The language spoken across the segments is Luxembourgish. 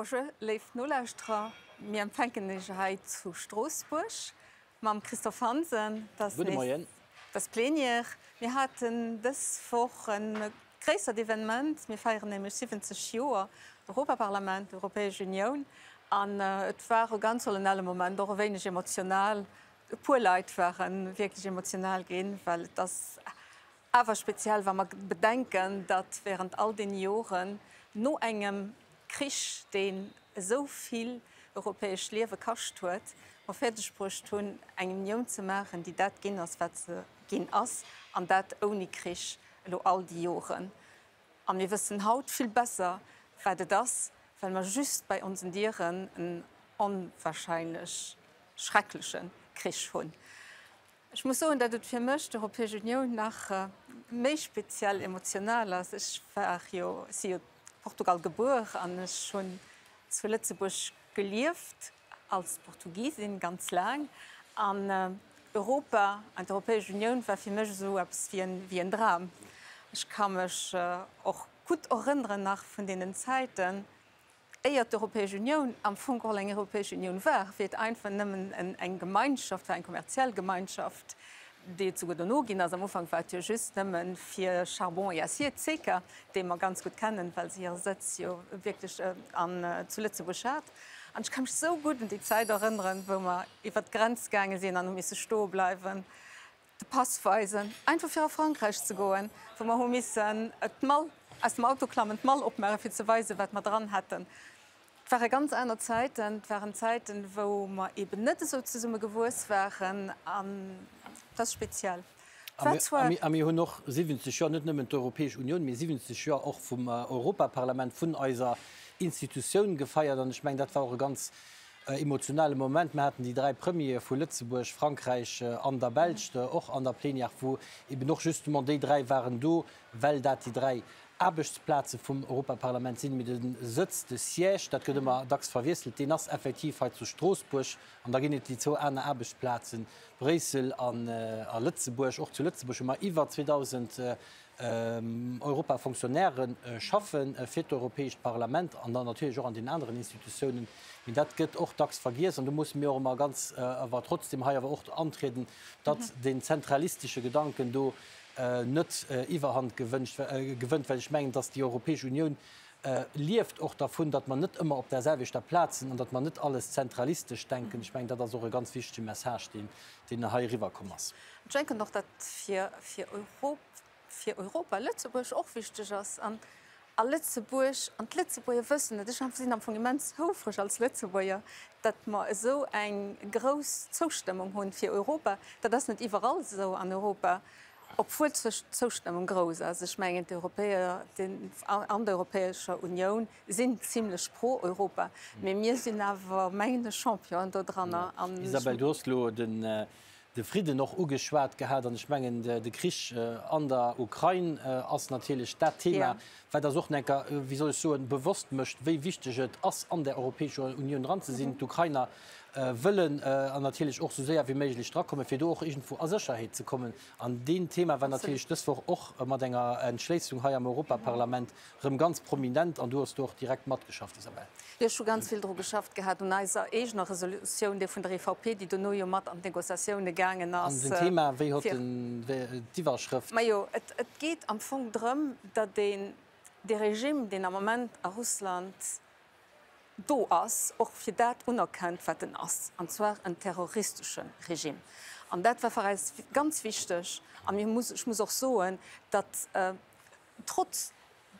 Bonjour léif Nolauschterer, mir empfänken Iech hei zu Stroossbuerg mam Christophe Hansen. Gudde Moien. Et ass Plénière. Mir haten dës Woch e gréissert Evenement. Mir feieren nämlech 70 Joer Europaparlament, Europäesch Unioun. An et war e ganz solennelle Moment, och e wéineg emotional. E puer Leit ware wierklech emotional ginn, well et ass awer speziell, wa mer bedenken, datt während all deene Joren no engem Krich, deen esou vill europäescht Liewe kascht huet, mer fäerdeg bruecht hunn, eng Unioun ze maachen, déi dat ginn ass, wat se ginn ass, an dat ouni Krich elo all déi Joren. A mir wëssen haut vill besser, wat et ass, well mer just bei onsen Dieren en onwahrscheinlech schreckleche Krich hunn. Ech muss soen, datt et fir mech d'Europäesch Unioun nach méi speziell emotional ass. Ech war jo, ech si jo Portugal gebuer an ech hunn zu Lëtzebuerg gelieft als Portugisin ganz laang. An Europa an d'Europäesch Unioun war fir mech esou eppes wéi en, wéi en Dram. Ech ka mech och gutt erënneren nach vun deenen Zäiten, Éier d'Europäesch Unioun am Fong geholl eng Europäesch Unioun war, wéi et einfach nëmmen eng Gemeinschaft war, eng kommerziell Gemeinschaft, déi et souguer dono ginn ass. Am Ufank war et jo just nëmme fir Charbon et acier, d'Ceca, déi mer ganz gutt kennen, well se hire Sëtz jo wierklech an zu Lëtzebuerg hat. An ech ka mech esou gutt un déi Zäit erënneren, wou mer iwwert d'Grenz gaange sinn an hu misse stoe bleiwen, de Pass weisen, einfach fir a Frankräich ze goen, wou mer hu missen d'Mall, aus dem Auto klammen, d'Mall opmaachen, fir ze weisen, wat mer dran hätten. Et ware ganz aner Zäiten. Et waren Zäiten, wou mer eben net esou zesumme gewuess waren an et ass speziell. Et war zwar. A mir hunn och 70 Joer, net nëmmen d'Europäesch Unioun, mee 70 Joer och vum Europaparlament, vun eiser Institutioun gefeiert. An ech mengen, dat war och e ganz Emotionale Moment, Mir haten déi 3 Premiere vu Lëtzebuerg, Frankräich an der Belsch och an der Plenière, wou eben och justement déi 3 waren do, well dat déi 3 Aarbechtsplaze vum Europaparlament sinn. Mee de Sëtz, de Siège, dat gëtt ëmmer dacks verwiesselt, deen ass effektiv hei zu Stroossbuerg. An da ginn et déi zwou aner Aarbechtsplazen, Bréissel a Lëtzebuerg. Och zu Lëtzebuerg hu mer iwwer 2.000 Europafonctionnairë schaffe fir d'Europäescht Parlament an dann natierlech och an den aneren Institutiounen. Mee dat gëtt och dacks vergiess an do musse mir och ëmmer ganz awer trotzdem hei awer och antrieden, datt deen zentralistesche Gedanken do net Iwwerhand gewënnt, well ech mengen, datt déi Europäesch Unioun lieft och dervun, datt mer net ëmmer op där selwechter Plaz sinn an datt mer net alles zentralistesch denken. Ech mengen, dat ass och e ganz wichtege Message, deen deen hei eriwwerkomm ass. Ech denken och, datt fir fir fir Europa Lëtzebuerg och wichteg ass an a Lëtzebuerg an d'Lëtzebuerger wëssen et, ech sinn am Fong immens houfreg als Lëtzebuerger, datt mer esou eng grouss Zoustëmmung hunn fir Europa. Dat ass net iwwerall esou an Europa, obwuel d'Zoustëmmung grouss ass. Ech mengen d'Europäer an der Europäescher Unioun sinn zimlech pro Europa, mee mir sinn awer, mengen ech, Champion do dranner. Isabel, du hues elo de Fridden och ugeschwat gehat an ech mengen, de Krich an der Ukrain ass natierlech dat Thema, wat eis och nach eng Kéier, wéi soll ech soen, bewosst mécht, wéi wichteg et ass, an där Europäescher Unioun dran ze sinn. D'Ukrainer wëllen an natierlech och esou séier wéi méiglech drakommen, fir do och iergendwou a Sécherheet ze kommen. An deen Thema war natierlech dës Woch och mat enger Entschléissung hei am Europaparlament Rëm ganz prominent, an du hues do och direkt matgeschafft, Isabelle. Jo, ech hu ganz vill dru geschafft gehat un eiser eegener Resolutioun, déi vun der EVP, déi dono jo mat an d'Negociatioune gaangen ass. An den Thema, wéi hott den d'Iwwerschrëft? Majo, et geet am Fong drëm, datt een dee Regime, deen am Moment a Russland do ass, och fir dat unerkennt, wat en ass, an zwar en terroristesche Regime. An dat war fir eis ganz wichteg. A mir muss, ech muss och soen, datt, trotz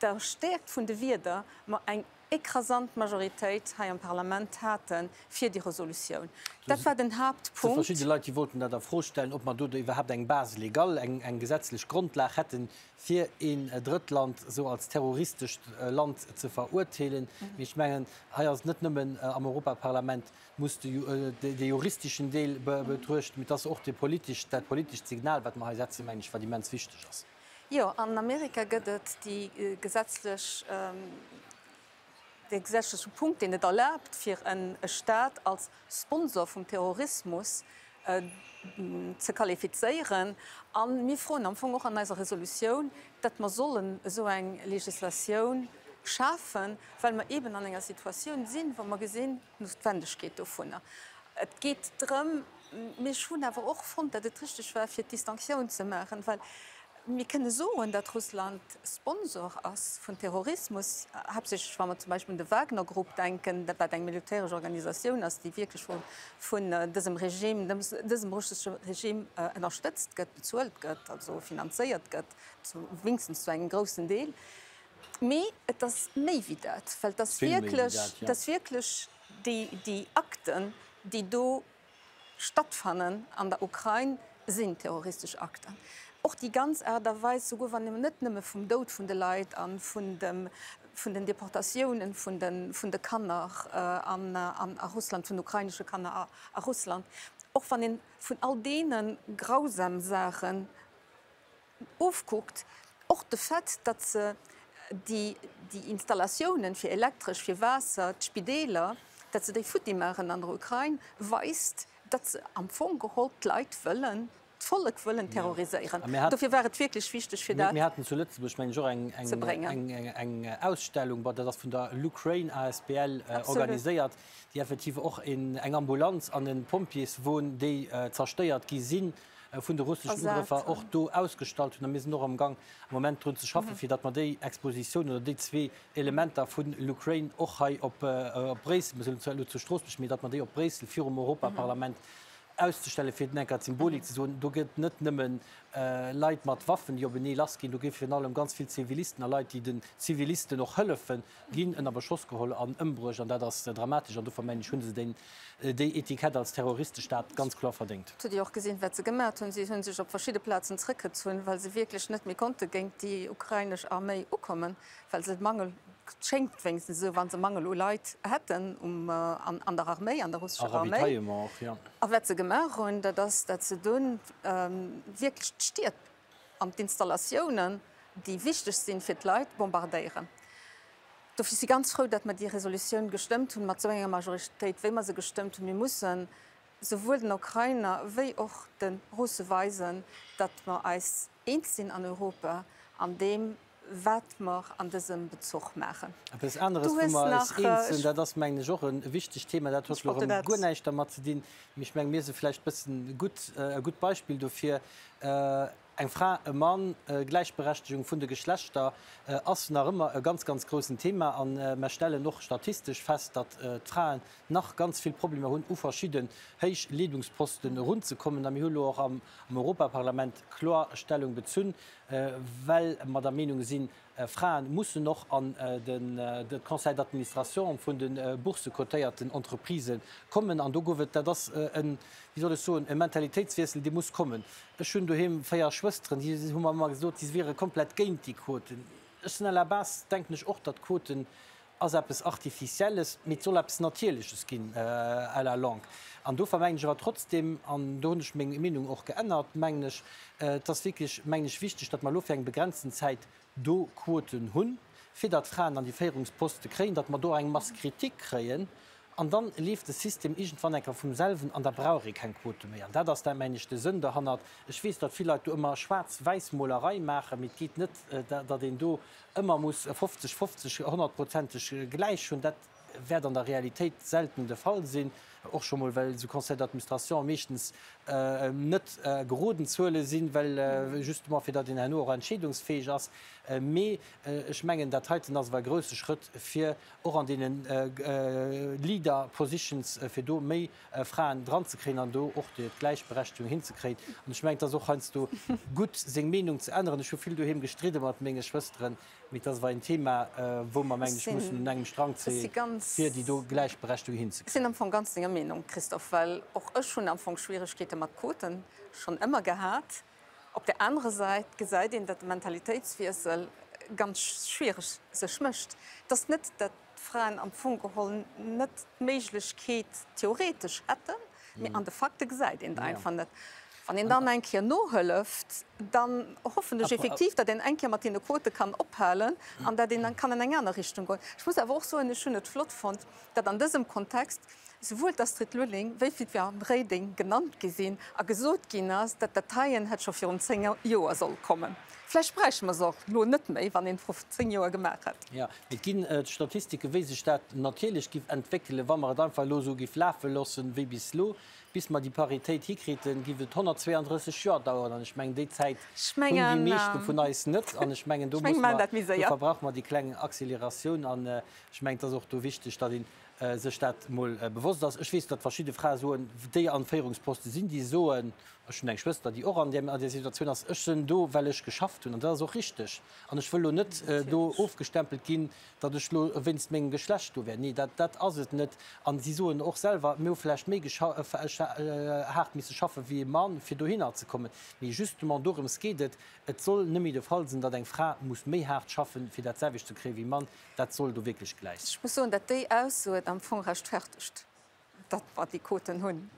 der Stäerkt vun de Wierder, mer eng écrasant Majoritéit hei am Parlament hate fir déi Resolutioun. Dat war den Haaptpunkt. Verschidde Leit, déi wollten dat a Fro stellen, ob mer do iwwerhaapt eng Base légale, eng gesetzlech Grondlag hätten, fir een Drëttland esou als terroristescht Land ze verurteelen. Mee ech mengen, hei ass et net nëmmen am Europaparlament muss de juristeschen Deel betruechten, mee et ass och de politesch, dat politescht Signal, wat mer hei setzen, mengen ech, wat immens wichteg ass. Jo, an Amerika gëtt et déi gesetzlech, dee gesetzleche Punkt, deen et erlaabt, fir e Staat als Sponsor vum Terrorismus ze qualifizéieren. A mir froen am Fong och an eiser Resolutioun, datt mer sollen esou eng Legislatioun. schafen, well mer eeben an enger Situatioun sinn, wou mer gesinn, d'Noutwendegkeet dovunner. Et geet drëm, mee ech hunn awer och fonnt, datt et richteg war, fir d'Distinctioun ze maachen, well mir kënne soen, datt Russland Sponsor ass vun Terrorismus, haaptsächlech wa mer zum Beispill un de Wagner Group denken, wat eng militäresch Organisatioun ass, déi wierklech vun dësem Regime, dësem russesche Regime ënnerstëtzt gëtt, bezuelt gëtt, also finanzéiert gëtt, wéinstens zu engem groussen Deel. Mee et ass méi wéi dat, well et ass wierklech, et ass wierklech déi, déi Akten, déi do stattfannen an der Ukrain, sinn terroristesch Akten. Och déi ganz Aart a Weis, souguer wann een net nëmme vum Doud vun de Leit a vun dem, vun den Deportatiounen vun de, vun de Kanner an, an a Russland, vun ukrainesche Kanner a, a Russland, och wann een vun all deene grausam Saachen, Ofkuckt, och de Fait, datt se déi Installatiounen fir Elektresch, fir Waasser, d'Spideeler, datt se déi futti maachen an der Ukrain, weist, datt se am Fong geholl d'Leit wëllen, d'Vollek wëllen terroriséieren. Dofir war et wierklech wichteg, fir dat Mir haten zu Lëtzebuerg, mengen ech, och ze bréngen. eng Ausstellung, bon, dat ass vun der LUkraine asbl organiséiert, déi effektiv och eng Ambulanz an e Pompjeeswon, déi zerstéiert gi sinn, vun de russeschen Ugrëffer och do ausgestallt hunn. A mir sinn och amgang am Moment drun ze schaffen, fir datt mer déi Expositioun oder déi zwee Elementer vun LUkraine och hei op Bréissel, mir sinn zwar elo zu Stroossbuerg, mee datt mer déi op Bréissel virum Europaparlament auszestellen, fir enker d'Symbolik ze soen, do gëtt net nëmme Leit mat Waffen, déi openee lassginn, do gi virun allem ganz vill Zivilisten a Leit, déi den Zivilisten och hëllefen, ginn ënner Beschoss geholl an ëmbruecht. An dat ass dramatesch. An dofir mengen ech, hu se deen déi Etikett als Terroristestaat ganz kloer verdéngt. Et huet ee och gesinn, wat se gemat hunn. Si hu sech op verschidde Plazen zrëckgezunn, well se wierklech net méi konnte géint déi ukrainesch Arméi ukommen, well se Mangel, et schéngt wéinstens esou, wa se Mangel u Leit hätten an der Arméi, an der russescher Arméi. A Ravitaillement och, jo. A wat se gemaach hunn, dat ass, datt se dunn wierklech d'Stied an d'Installatiounen, déi wichteg sinn fir d'Leit, bombardéieren. Dofir si ganz frou, datt mer déi Resolutioun gestëmmt hunn, mat esou enger Majoritéit, wéi mer se gestëmmt hunn. Mir mussen souwuel den Ukrainer wéi och de Russe weisen, datt mer eis eens sinn an Europa an deem, wat mer an dësem Bezuch maachen. Eppes aneres, wou mer eis eens sinn, dat ass, mengen ech, och e wichtegt Thema, dat huet elo erëm guer näischt dermat ze dinn, mee ech mengen, mir si vläicht e bëssen gutt, e gutt Beispill dofir, Eng Fra, e Mann, Gläichberechtegung vun de Geschlechter ass nach ëmmer e ganz, ganz groussen Thema. A mer stellen och statistesch fest, datt d'Fraen nach ganz vill Problemer hunn, u verschidden héich Leedungsposten erunzekommen. A mir hu lo och am Europaparlament kloer Stellung bezunn, well mer der Meenung sinn, Fraen mussen och an de Conseil d'administration vun de boursecotéierten Entreprisë kommen. An do gouf et, dat ass en, wéi soll ech soen, e Mentalitéitswiessel, dee muss kommen. Ech hunn doheem 4 Schwësteren, déi hu mer ëmmer gesot, si wiere komplett géint déi Quoten. Ech sinn à la base, denken ech och, datt Quoten ass eppes Artificielles, mee et soll eppes Natierleches ginn à la longue. An dofir mengen ech awer trotzdem, an do hunn ech meng Meenung och geännert, mengen ech, et ass wierklech, mengen ech, wichteg, datt mer elo fir eng begrenzten Zäit do Quoten hunn, fir datt Fraen an déi Féierungsposte kréien, datt mer do eng Masse critique kréien, an dann leeft de System iergendwann eng Kéier vum selwen an da brauch ee keng Quote méi. An dat ass da, mengen ech, de Sënn derhannert. Ech weess, datt vill Leit do ëmmer Schwaarz-Wäiss-Molerei maachen, mee et geet net, datt een do ëmmer muss 50, 50, honnertprozenteg gläich hunn. Dat wäert an der Realitéit selten de Fall sinn, och scho mol well esou Conseils d'administration meeschtens net geroden Zuele sinn, well justement fir datt een herno och entscheedungsfäeg ass. Mee ech mengen, dat heiten ass awer e grouse Schrëtt, fir och an deene Leader positions, fir do méi Fraen dran ze kréien an do och d'Gläichberechtigung hinzekréien. An ech mengen, et ass och heiansdo gutt, seng Meenung ze änneren. Ech hu vill doheem gestridde mat menge Schwësteren, mee et ass awer en Thema, wou mer, mengen ech, mussen un engem Strang zéien, fir déi do Gläichberechtigung hinzekréien. Ech sinn am Fong ganz denger Meenung, Christophe, well och ech hunn am Fong Schwieregkeete mat Quoten schonn ëmmer gehat. Op där anerer Säit gesäit een, datt de Mentalitéitswiessel ganz schwiereg sech mécht. Et ass net, datt d'Fraen am Fong geholl net d'Méiglechkeet theoretesch hätten, mee an de Fakte gesäit een et einfach net. Wann een dann eng Kéier nohëlleft, dann hoffen ech effektiv, datt een eng Kéier mat deene Quote kann ophalen an datt een dann kann an eng aner Richtung goen. Ech muss awer och soen, ech hunn et flott fonnt, datt an dësem Kontext souwuel d'Astrid Lulling wéi d'Viviane Reding genannt gi sinn a gesot ginn ass, datt dat heien hätt scho virun 10 Joer soll kommen. Vläicht bräichte mer se och elo net méi, wann een vru 10 Joer gemaach hätt. Jo, mee et ginn d'Statistike wéi sech dat natierlech giff entwéckelen, wa mer et einfach elo esou giff lafe loossen wéi bis elo. Bis mer déi Paritéit hikriiten, giff et 132 Joer daueren. An ech mengen, déi Zäit hunn déi meeschte vun eis net. An ech mengen, do musse mer, do verbrauche mer déi kleng Acceleratioun. An ech mengen, et ass och do wichteg, datt ee sech dat emol bewosst ass. Ech weess, datt verschidde Frae soen, déi an Féierungsposte sinn, déi soen, Ech hunn eng Schwëster, déi och an där Situatioun ass, Ech sinn do, well ech geschafft hunn. An dat ass och richteg. An ech wëll elo net do ofgestempelt ginn, datt ech elo wéinst mengem Geschlecht do wär. Nee, dat, dat ass et net. An si soen och selwer, Mir hu vläicht méi haart misse schaffe wéi e Mann, fir dohinner ze kommen. Mee justement dorëms geet et. Et soll net méi de Fall sinn, datt eng Fra muss méi haart schaffen, fir dat selwecht ze kréie wéi e Mann. Dat soll do wierklech gläich sinn. Ech muss soen, datt déi Ausso et am Fong rechtfertegt, datt mer déi Quoten hunn.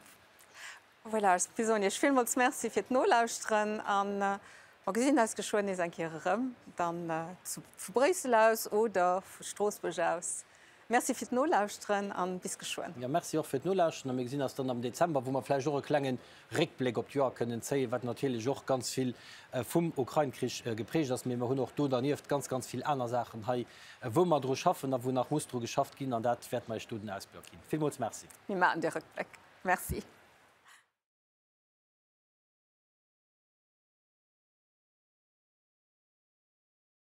Voilà, ech soen Iech villmools Merci fir d'Nolauschteren an mer gesinn eis geschwënn nees eng Kéier erëm, dann vu Bréissel aus oder vu Stroossbuerg aus. Merci fir d'Nolauschteren an bis geschwënn. Jo, Merci och fir d'Nolauschteren a mir gesinn eis dann am Dezember, wou mer vläicht och e klenge Réckbléck op d'Joer kënnen zéien, wat natierlech och ganz vill vum Ukrain-Krich geprägt ass. Mee mer hunn och do dernieft ganz, ganz vill aner Saachen hei, wou mer dru schaffen a wou nach muss dru geschafft ginn an dat wäerte mer Iech do den Ausblock ginn. Villmools Merci. Mir maachen de Réckbléck. Merci.